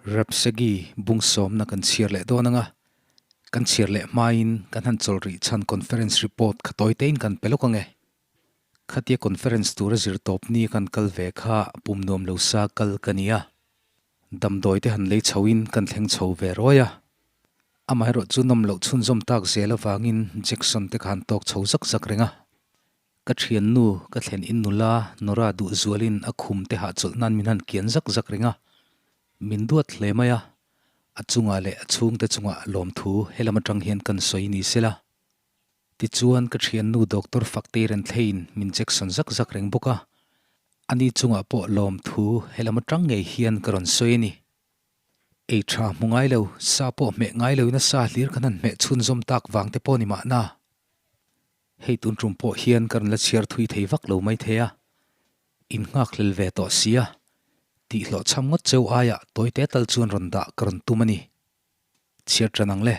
Rapsegi bung sawmna kan chhiar leh dawn anga, kan chhiar leh hmain kan han chawl rih chhan conference report kha tawi tein kan pe lawk ange. Khatia conference tura zir tawp ni kan kal ve kha pum nuam lo sa kal ka ni a, damdawi te han lei chhoin kan thleng chho ve rawi a. Amaherawh chu nawm loh chhunzawm tak zel avangin Jackson te kha han tawk chho zak zak reng a. Ka thiannu ka thlen in nula Nora duh zualin a khum te hahchawlh nan min han kian zak zak reng a. Min duat hle mai a, a chungah leh a chhungte chungah lawmthu helam atang hian kan sawi ni sela. Tichuan ka thiannu Doctor Faktei Renthleiin min Jackson zak zak reng bawk a, ani chungah pawh lawmthu helam atang ngei hian ka rawn sawi a ni. Ei tha hmu ngai lo, sa pawh hmeh ngai loin a sa hlir kan han hmeh chhunzawm tak vang te pawh ni mahna. Hei tun tum pawh hian ka rawn la chhiar thui thei vak lo mai thei a, in nghakhlel ve tawh sia, tih hlawhchham ngawt cheu aiah tawite tal chuan rawn dah ka rawn tum a ni. Chhiar tan ang le.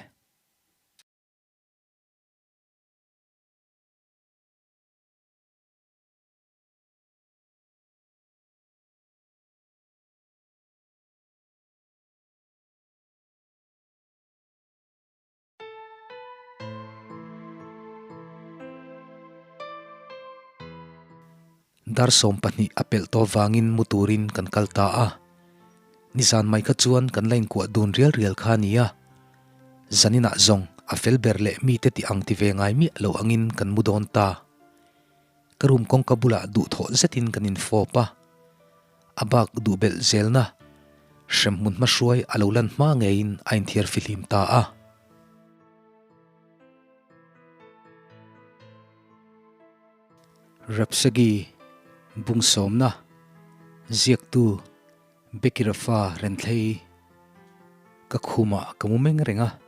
Dar 12 a pelh tawh vangin mu turin kan kal ta a. Nizan mai kha chuan kan la inkuah dun rial rial kha a ni a. Zaninah zawng a fel ber leh mite tih ang ti ve ngai miah lo angin kan mu dawn ta. Ka room kawngka bulah duhthawh zetin kan infawp a. A bak duh belh zelna hremhmun hmahruai a lo lan hma ngeiin a inthiar fihlim ta a. Rapsagi bungsawmna ziaktu Becky Rafa Renthlei ka khumah ka mu meng reng a,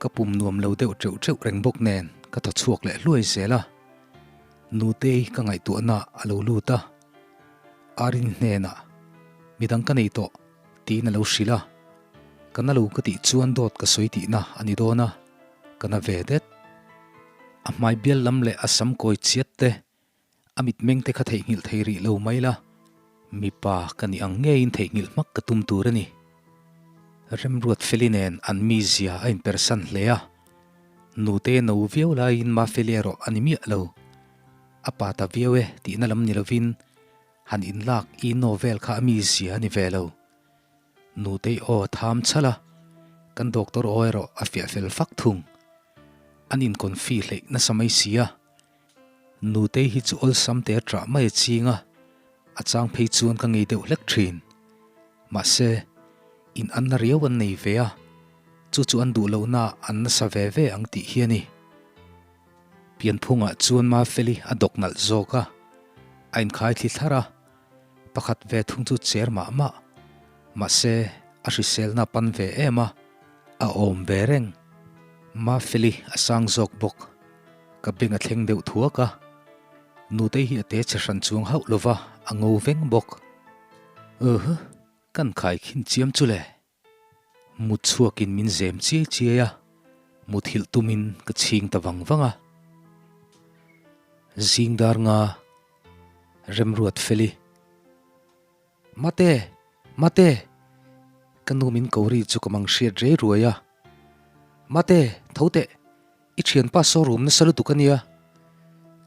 ka pum nuam lo deuh teuh teuh reng bawk nen ka thaw chhuak leh hluai zel a. Nutei ka ngaihtuahna a lo lut a, Arin hnenah midang ka nei tawh tiin a lo hrilh a, ka na lo ka tih chuan dawt ka sawi tihna a ni dawn a, ka na ve det. A hmai bial lam leh a sam kawi chiat te A mitmeng te kha theihnghilh thei rih lo mai la, mipa ka nih ang ngeiin theihnghilh hmak ka tum tur a ni. Remruat Feli nen an mizia a inpersan hle a, nute no viau laiin Mafeli erawh a ni miah lo. A pa ta viau e tihna lam ni lovin han inlak i no vel kha a mizia a ni ve lo. Nutei aw a tham chhalh a, kan doctor aw erawh a fiah fel fak thung. An inconfi hleih nasa mai si a. Nutei hi chu awlsam te a ṭah mai a ching a, a chang phei chuan ka ngei deuh hlek ṭhin. Mahse, in anna riau an nei ve a, chu chu an duh lohna an nasa ve ve ang tih hi a ni. Pianphungah chuan Mafeli a dawk nalh zawk a, a inkhai thli thlar a, pakhat ve thung chu cher mah mah. Mahse, a hriselna pan ve em a, a awm ve reng. Mafeli a sang zawk bawk. Ka beng a thleng deuh thuak a, Nutei hi a te che hran chuang hauh lo va, a ngo veng bawk. Uhh, kan khai khin chiam chu le. Mut chhuakin min zem chiai chiai a, muthilh tumin ka chhing ta vang vang a. Zing dar nga Remruat Feli. Mate! Mate! Ka nu min ko ri chu ka mang hriat rei ruai a. Mate, tho teh! I thianpa saw rum nasa lutuk a nia.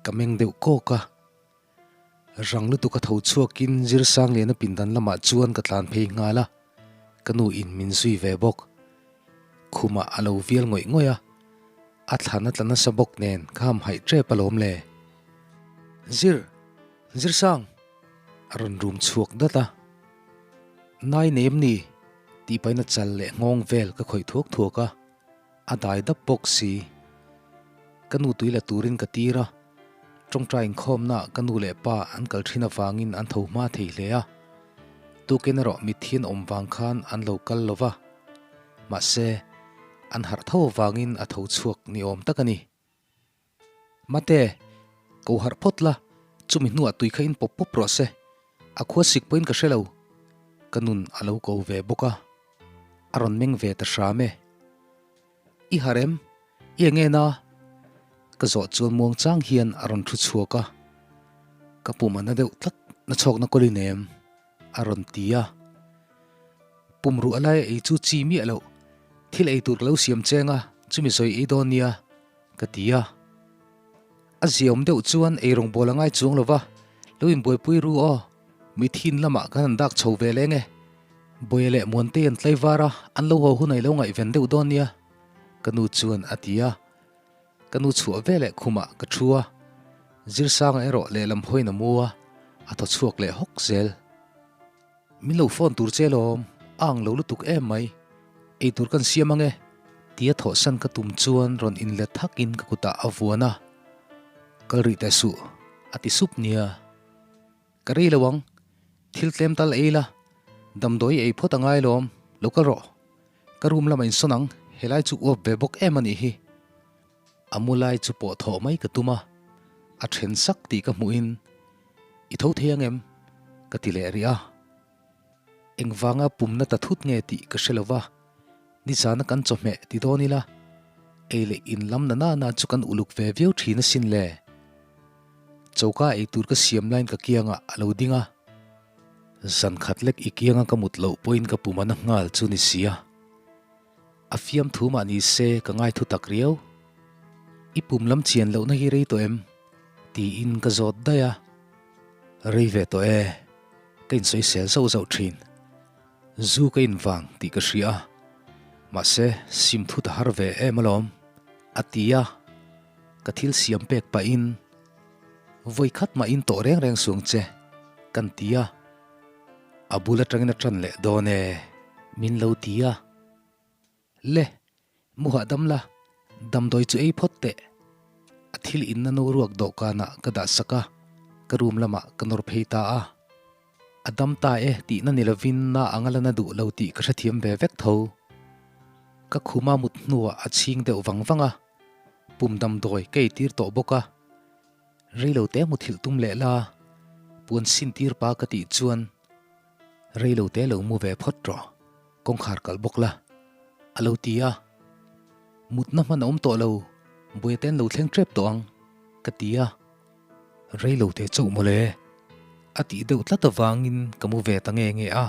Ka meng deuh kawk a. Rang lutuk a tho chhuakin Zirsang Liana pindan lamah chuan ka tlan phei nghal a, ka nu in min zui ve bawk. Khumah a lo vial ngawih ngawih a, a thlan a tla nasa bawk nen ka ham haih tep alawm le. Zir! Zirsang! A rawn rum chhuak dat a. Nai nei em ni? Tih pahin a chal leh nghawng vel ka khawih thuak thuak a. A dai dap bawk si. Ka nu tui la turin ka tir a, tawngtai inkhawmna ka nu leh pa an kal thin avangin an tho hma thei hle a. Tukin erawh mitthi an awm vang khan an lo kal lo va, mahse, an harh tho avangin a tho chhuak ni awm tak a ni. Mate, ko harh phawt la, chumi hnuah tui kha in pawp pawp rawh se. A khua sik pawhin ka hre lo. Ka nun a lo ko ve bawk a, a rawn meng ve ta hram e. I harh em? I eng en a? Ka zawh chuan muang chang hian a rawn thu chhuak a. Ka pum a na deuh tlat, na chhawkna kawlin em? A rawn ti a. Pum ruah laia ei chu chi miah loh, thil ei tur ka lo siam cheng a, chumi sawi ei dawn nia, ka ti a. A ziaawm deuh chuan ei rawngbâwl a ngai chuang lo va, lo inbuaipui ru aw, mithin lamah kan han dak chho ve leng e. Bawia leh Muantei an tlaivar a, an lo haw hunah i lo ngaihven deuh dawn nia, ka nu chuan a ti a. Ka nu chhuah veleh khumah ka thu a, Zirsanga erawh lehlam hawiin a mu a, a thaw chhuak leh hawk zel. Min lo phone tur che lawm, a ang lo lutuk em mai. Ei tur kan siam ang e, tia thawhsan ka tum chuan rawn inlet thakin ka kutah a vuan a. Kal rih teh suh, a ti sup nia. Ka rei lo ang, thil tlem tal ei la, damdawi ei phawt a ngai lawm, lo kal rawh. Ka room lamah insawn ang, helai chu uap ve bawk em a nih hi. A mu lai chu pawh thawh mai ka tum a, a then sak tih ka hmuhin, I tho thei ang em? ka ti leh rih a. Engvanga pumna ta thut nge tih ka hre lo va, nizana kan chawhmeh ti dawn ila, ei leh in lam na nana chu kan uluk ve viau thin asin le. Choka ei tur ka siam laiin ka kiangah a lo ding a, zan khat lek i kianga ka mut loh pawhin ka pum a na nghal chu ni sia. A fiamthu mah ni se ka ngai thu tak riau. I pum lam chian lohna hi rei tawh em? tiin ka zawt daih a. Rei ve tawh e, ka insawisel zauh zauh thin. Zu ka invang tih ka hria a, mahse sim thut a har ve em alawm, a ti a. Ka thil siam pek pahin, Vawi khat mah in tawh reng reng suang che, kan ti a. A bul atangin a tan leh dawn e, min lo ti a. Le, mu hahdam la, damdawi chu ei phawt teh. A thil inna no ruak dawhkanah ka dah sak a, ka room lamah ka nawr phei ta a. A dam ta e tihna ni lovin na anga la na duh lo tih ka hrethiam ve vek tho. Ka khuma mut hnuah a chhing deuh vang vang a, pum damdawi ka eitir tawh bawk a. Reilo te muthilh tum leh la, puan sin tir pa ka tih chuan reilo te lo mu ve phawt rawh, kawngkhar kalh bawk la, a lo ti a. Mutna hman a awm tawh lo, buaite an lo thleng tep tawh ang, ka ti a. Reilo te chauh mawle, a tih deuh tlat avangin ka mu ve ta nge nge a.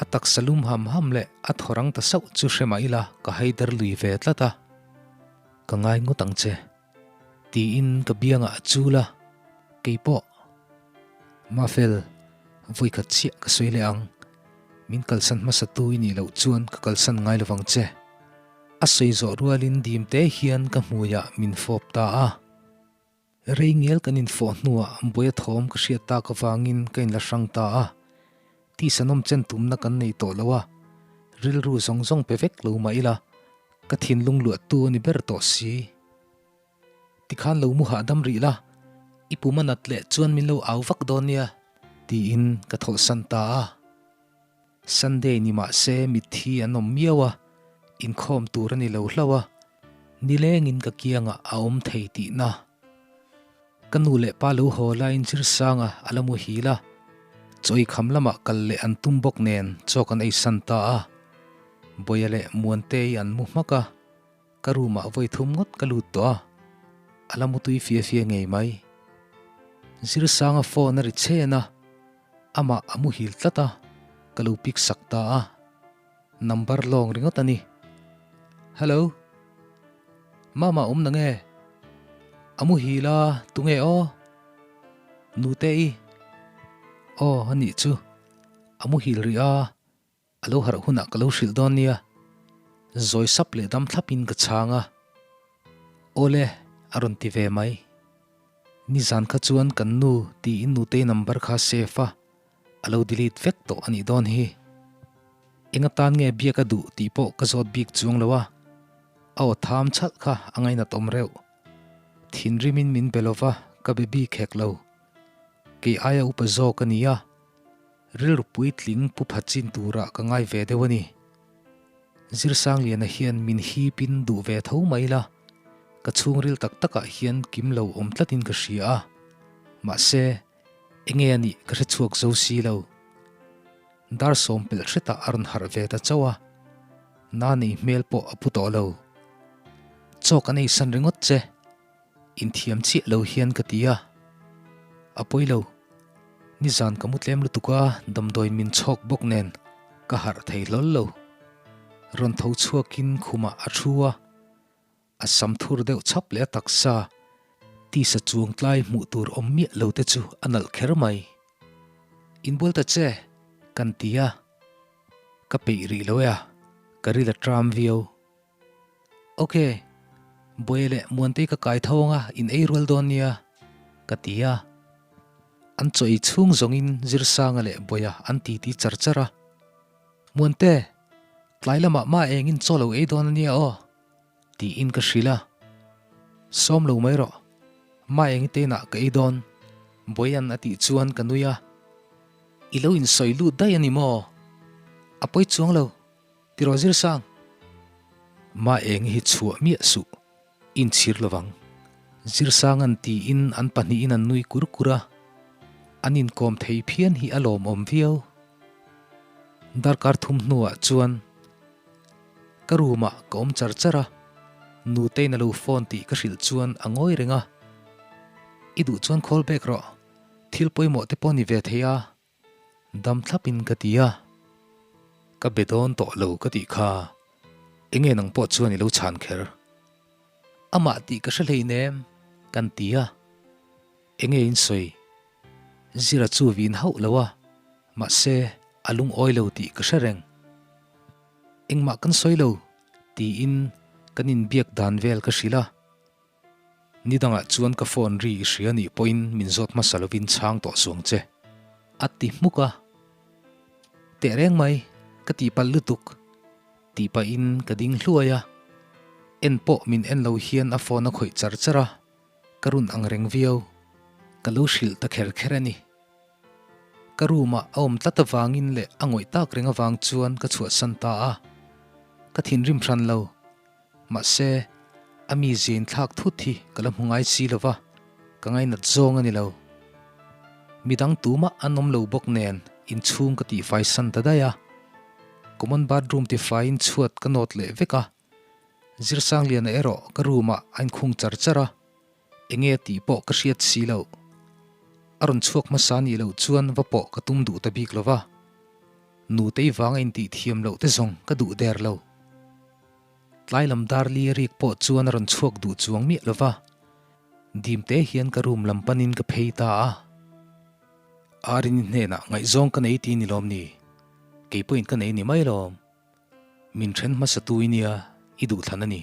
A taksa lum ham ham leh a thaw rang ta sauh chu hre mah ila ka haider lui ve tlat a. Ka ngai ngawt ang che. Tiin ka biangah a chul a, keipawh Mafel, vawikhat chiah ka sawi leh ang, min kalsan hmasa tu i nih loh chuan ka kalsan ngai lovang che. A sawi zawh rualin dim te hian ka hmuiah min fawp ta a. Rei ngial kan infawh hnuah buai a thawm ka hriat tak avangin ka inla hrang ta a. Tihsanawm chen tumna kan nei tawh lo a, rilru zawng zawng pe vek lo mah ila, Ka thinlung luahtu a ni ber tawh si. Tikhan lo mu hahdam rih la, i pum a nat leh chuan min lo au vak dawn nia, tiin ka thawlhsan ta a. Sunday ni mah se mitthi an awm miau a, inkhawm tur a ni lo hlauh a, nilengin ka kiangah a awm thei tihna. Ka nu leh pa lo haw laiin Zirsanga a la muhil a, chawi kham lamah kal leh an tum bawk nen chaw kan ei san ta a. Bawia leh Muantei an mu hmak a, ka room ah vawi thum ngawt ka lut tawh a, a la mutui fia fia ngei mai. Zirsanga phone a ri chhen a, amah a muhil tlat a, ka lo pick sak ta a. Number lawng ringawt a ni. Hello. Mama awm na nge? A muhil a, tunge aw? Nute i. Aw, a nih chu. A muhil rih a, a lo harh hunah ka lo hrilh dawn nia. Zawi sap leh dam thlapin ka chhang a. Awle, a rawn ti ve mai. Nizan kha chuan kan nu tiin nutei number kha save a. A lo delete vek tawh a nih dawn hi. Eng atan nge biak a duh tih pawh ka zawt bik chuang lo a, a aw tham chhalh kha a ngainat awm reuh. Thinrimin min be lova ka be bik hek lo. Kei aia upa zawk a ni a, rilru puitling pu pha chin turah ka ngai ve deuh a ni. Zirsangliana hian min hipin duh ve tho mai la, ka chhungril tak takah hian kim lo awm tlatin ka hria a. Mahse. Enge a nih ka hre chhuak zo si lo. Dar sawm pelh hretah a rawn harh ve ta chauh a, na nei hmel pawh a pu tawh lo. Chaw kan ei san ringawt che, inthiam chiah lo hian ka ti a. A pawi lo, nizan ka mu tlem lutuk a, damdawi min chhawk bawk nen. Ka harh thei hlawl lo. Rawn tho chhuakin khumah a thu a, a sam thur deuh chhap leh a taksa tisa chuang tlai hmuh tur awm miah lo te chu a nalh kher mai. Inbual ta che, kan ti a. Ka peih rih lo e a, ka ril a tram viau. Ok, Buai leh Muantei ka kai tho anga in ei rual dawn nia, ka ti a. An chaw ei chhung zawngin Zirsanga leh Buaia an titi char char a. Muante, tlai lamah mah engin chaw lo ei dawn ania aw, tiin ka hrilh a. Sawm lo mai rawh, mah engi te inah ka ei dawn, Buaia'n a tih chuan ka nui a. I lo insawi lut daih a ni maw? A pawi chuang lo. Tiraw Zirsang? Mah eng hi chhuah miah suh, inchhir lovang. Zirsanga'n tiin an pahnihin an nui kur kur a, an inkawm thei phian hi a lawmawm viau. Darkar thum hnuah chuan ka room ah ka awm char char a, Nutei'n a lo phone tih ka hrilh chuan a ngawi reng a, I duh chuan call back rawh, thil pawimawh te pawh ni ve thei a, Dam thlapin ka ti a, ka be dawn tawh lo ka tih kha enge nang pawh chuan i lo chhan kher? Amah tih ka hre hleinem kan ti a, enge in sawi? Zira chu vin hauh lo a, mahse a lungawi lo tih ka hre reng. Engmah kan sawi lo tiin kan inbiak dan vel ka hrilh a. Ni dangah chuan ka phone ri i hria nih pawhin min zawt hmasa lovin chhang tawh suang che. A ti hmuk a. Teh reng mai, ka tihpalh lutuk, tih pahin ka ding hluai a. En pawh min en lo hian a phone a khawih char char a, ka run ang reng viau. Ka lo hrilh ta kher kher a ni. Ka room ah a awm tlat avangin leh a ngawih tak reng avang chuan ka chhuahsan ta a. Ka thinrim hran lo. Mahse, a mi zin thlak thut hi ka la hmu ngai si lo va, ka ngainat zawng a ni lo. Midang tumah an awm lo bawk nen inchhung ka tihfai san ta daih a. Common bathroom tifaiin chhuat ka nawt leh vek a. Zirsangliana erawh ka room ah a inkhung char char a, enge tih pawh ka hriat si loh. A rawn chhuak hmasa nih loh chuan va pawh ka tum duh ta bik lo va. Nutei vanga intih thiam loh te zawng ka duh der lo. Tlai lam dar li rik pawh chuan a rawn chhuak duh chuang miah lo va, dim te hian ka room lam panin ka phei ta a. Arini hnenah ngaihzawng ka nei ti ni lawm ni? Kei pawhin ka nei ni mai lawm. Min then hmasa tu i nia, i duhthlan a ni.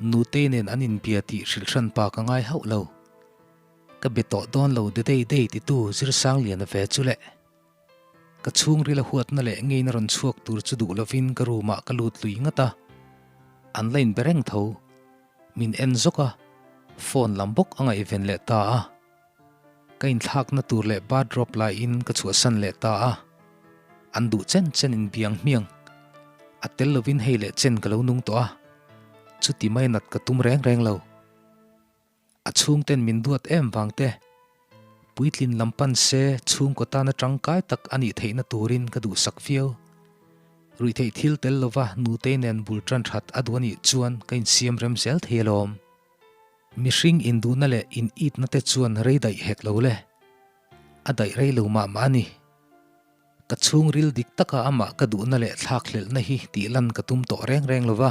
Nutei nen an inbia tih hrilh hran pa ka ngai hauh lo. Ka be tawh dawn lo de dei dei titu Zirsangliana ve chu le. Ka chhungril a huatna leh ngeina rawn chhuak tur chu duh lovin ka room ah ka lut lui ngat a, an la inbe reng tho. Min en zawk a, phone lam bawk a ngaihven leh ta a. Ka inthlakna tur leh bathrobe laiin ka chhuahsan leh ta a, an duh chen chen in biang hmiang. A tel lovin hei leh chen ka lo nung tawh a, chuti mai nat ka tum reng reng lo. A chhungten min duat em vang te, puitlin lam pan se chhungkaw tana tangkai tak a nih theihna turin ka duhsak viau. Ruihtheih thil tel lova nutei nen bul tan that a duh a nih chuan ka insiam rem zel thei alawm. Mihring induhna leh in itna te chuan rei daih hek lo le. A daih rei lo mah mah a ni. Ka chhungril dik taka amah ka duhna leh thlakhlelhna hi tih lan ka tum tawh reng reng lo va,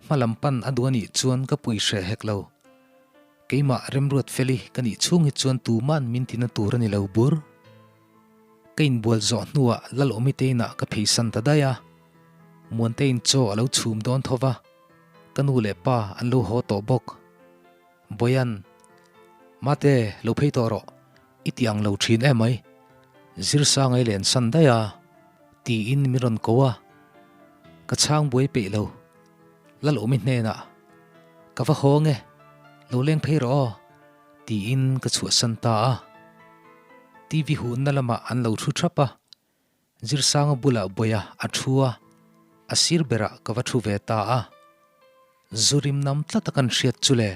hma lam pan a duh a nih chuan ka pui hreh hek lo. Keimah Remruat Feli ka nih chhung hi chuan tuman min tina tur a ni lo bur. Ka inbual zawh hnuah Lalawmi te inah ka pheisan ta daih a, Muantein chaw a lo chhum dawn tho va, ka nu leh pa an lo haw tawh bawk. Bawian, Mate, lo phei tawh rawh. I ti ang lo thin em mai, Zirsanga i len san daih a, tiin min rawn ko a, ka chhang buai peih lo, Lalawmi hnenah, Ka va hawng e, lo leng phei rawh aw, tiin ka chhuahsan ta a. TV hunna lamah an lo thu thap a, Zirsanga bulah Bawia a thu a, a sir berah ka va thu ve ta a. Zu rim nam tlat a kan hriat chu le.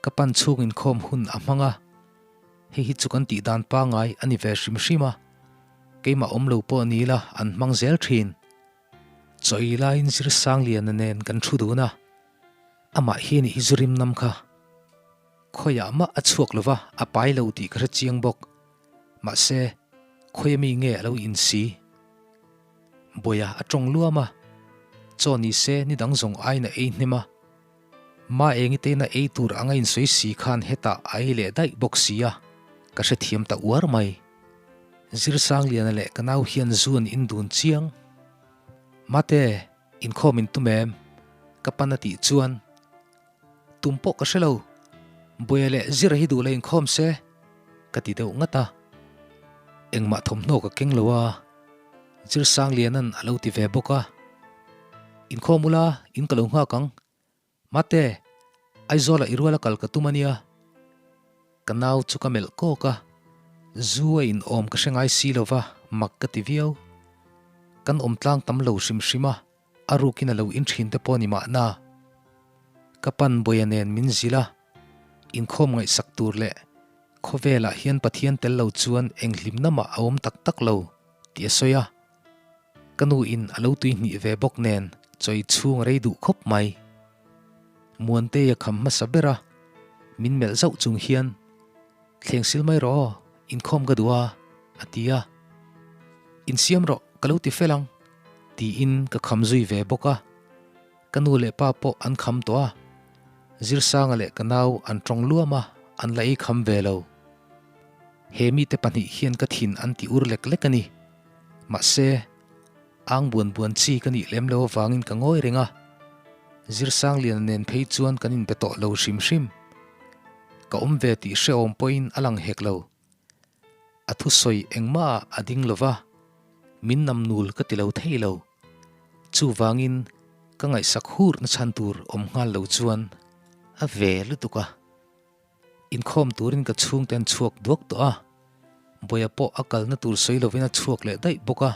Ka pan chhung inkhawm hun a hmang a, hei hi chu kan tih dan pangai a ni ve hrim hrim a, keimah awm lo pawh ni ila an hmang zel thin. Chawi laiin Zirsangliana nen kan thu dun a, amah hi a nih hi zu rim nam kha. Khawiah mah a chhuak lo va, a pai lo tih ka hre chiang bawk. Mahse, khawi ami nge a lo insi? Bawiha a tawng luam a, chaw ni se ni dang zawng aiin a ei hnem a. Ma engi tein a ei tur anga insawi si khan hetah a ei leh daih bawk si a, ka hrethiam ta uar mai. Zirsangliana leh ka nau hian zu an indun chiang. Mate, inkhawm in tum em? Ka pan a tih chuan, Tum pawh ka hre lo. Buaia leh Zira hi duh la inkhawm se, ka ti deuh ngat a. Engmah thawmhnaw ka keng lo a, Zirsangliana'n a lo ti ve bawk a. Inkhawm ula, in ka lo nghak ang. Mate, Aizawla i ruala kal ka tum a nia. Ka nau chu ka melh kawk a, zu a inawm ka hre ngai si lo va, mak ka ti viau. Kan awm tlang tam lo hrim hrim a, a rukin a lo inthin te pawh ni mahna. Ka pan Bawia nen min zilh a, inkhawm ngaihsak tur leh khawvelah hian Pathian tel lo chuan eng hlimna mah a awm tak tak lo tih a sawi a. Ka nu in a lo tui hnih ve bawk nen chawi chhung a rei duh khawp mai. Muantei a kham hmasa ber a, min melh zauh chung hian, Thleng sil mai rawh aw, inkhawm ka duh a, a ti a. Insiam rawh, ka lo ti fel ang, tiin ka kham zui ve bawk a. Ka nu leh pa pawh an kham tawh a, Zirsanga leh ka nau an tawng luam a, an la ei kham ve lo. He mite pahnih hian ka thin an ti ur lek lek a ni. Mahse, ang buan buan chi ka nih lem lo avangin ka ngawi reng a, Zirsangliana nen phei chuan kan inbe tawh lo hrim hrim. Ka awm ve tih hrehawm pawhin a lang hek lo. A thusawi engmah ah a ding lo va, min namnul ka ti lo thei lo. Chuvangin ka ngaihsak hur na chhan tur awm nghal lo chuan a ve lutuk a. Inkhawm turin ka chhungte an chhuak duak tawh a, Bawia pawh a kalna tur sawi lovin a chhuak leh daih bawk a.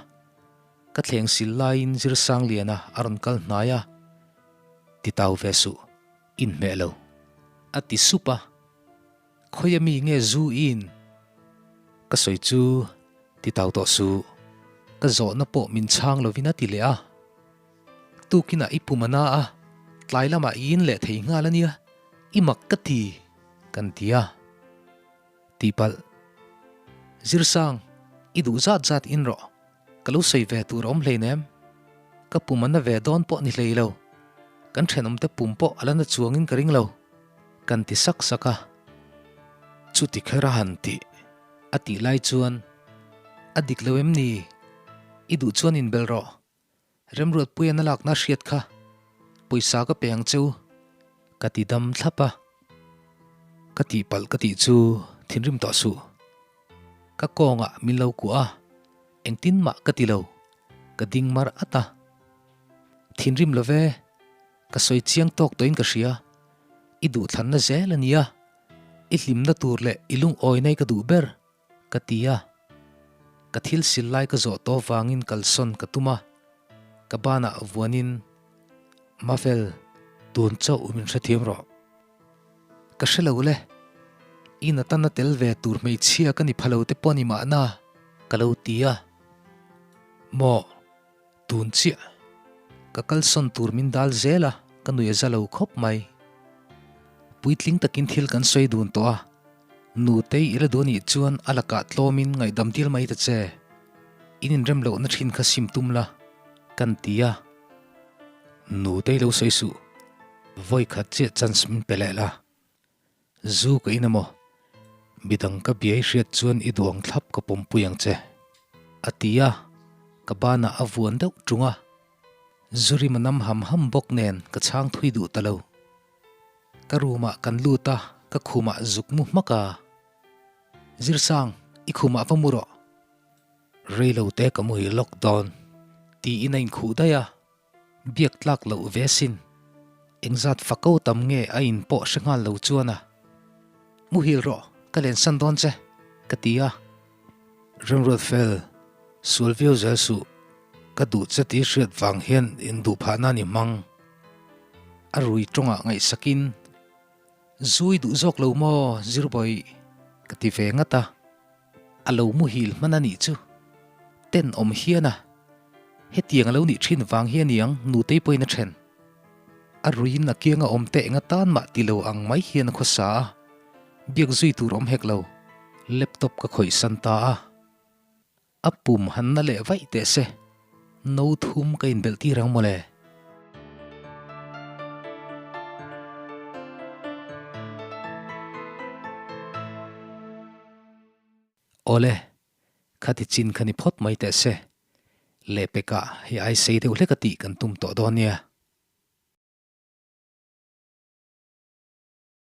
Ka thleng sil laiin Zirsangliana a rawn kal hnai a, Titau ve suh, inhmeh lo, a ti sup a. Khawia mi nge zu in? Ka sawi chu titau tawh suh, ka zawhna pawh min chhang lovin a ti leh a. Tukinah i pum a na a, tlai lamah i in leh thei nghal a nia, i mak ka ti, kan ti a. Tihpalh, Zirsang, i duh zat zat in rawh, ka lo sawi ve tur a awm hleinem. Ka pum a na ve dawn pawh ni hlei lo, kan thenawmte pum pawh a la na chuangin ka ring lo, kan ti sak sak a. Chuti kher a han tih a tih lai chuan, A dik lo em ni? I duh chuan inbelh rawh. Remruatpuia na lakna hriat kha pawisa ka pe ang che u, ka ti dam thlap a. Ka tihpalh ka tih chu thinrim tawh suh. Ka kawngah min lo kuah a, engtin mah ka ti lo, ka ding mar at a. Thinrim lo ve, ka sawi chiang tawk tawhin ka hria, i duhthlanna zel a nia, i hlimna tur leh i lungawinai ka duh ber. Ka ti a, ka thil sil lai ka zawh tawh vangin kalsawn ka tum a, ka banah vuanin, Mafel, tun chauh min hrethiam rawh. Ka hre lo le, i Nathan-a tel ve tur hmeichhia ka ni pha lo te pawh ni mahna, ka lo ti a. Maw? Tun chiah, ka kalsawn tur min dal zel a, ka nui a za lo khawp mai. Puitling takin thil kan sawi dun tawh a, Nutei i la duh anih chuan a lakah tlawmin ngaihdam dil mai ta che. In inrem lohna thin kha sim tum la, kan ti a. Nutei lo sawi suh, vawi khat chiah chance min pe leh la. Zu ka in emaw? Midang ka biai hriat chuan i duang thlap ka pawmpui ang che, a ti a, ka banah a vuan deuh ṭung a. Zu rim a nam ham ham bawk nen ka chhang thui duh ta lo. Ka room ah kan lut a, ka khumah zuk mu hmak a. Zirsang, i khumah va mu rawh. Reilo te ka muhil lawk dawn, tiin a inkhuh daih a. Biak tlak loh ve sin. Engzat fako tam nge a in pawh hre nghal lo chuan a. Muhil rawh, ka lensan dawn che, ka ti a. Remruat fel, sual viau zel suh, ka duh che tih hriat vang hian induh phah nan i hmang. A rui tawngah ngaihsakin, Zui duh zawk lo maw Zirbawih? ka ti ve ngat a. A lo muhil hman a nih chu. Tenawm hian a. Hetiang a lo nih thin vang hi a niang nutei pawhin a then. A ruiin a kianga awm teh enga tan mah ti lo ang mai hian a khawsa a. Biak zui tur awm hek lo. Laptop ka khawih san ta a. A pum han na leh vaih teh se. No thum ka inbelh tir ang mawle. Awle, khati chin kha ni phawt mai teh se. Lehpekah hei ai sei deuh hlek a tih kan tum tawh dawn nia.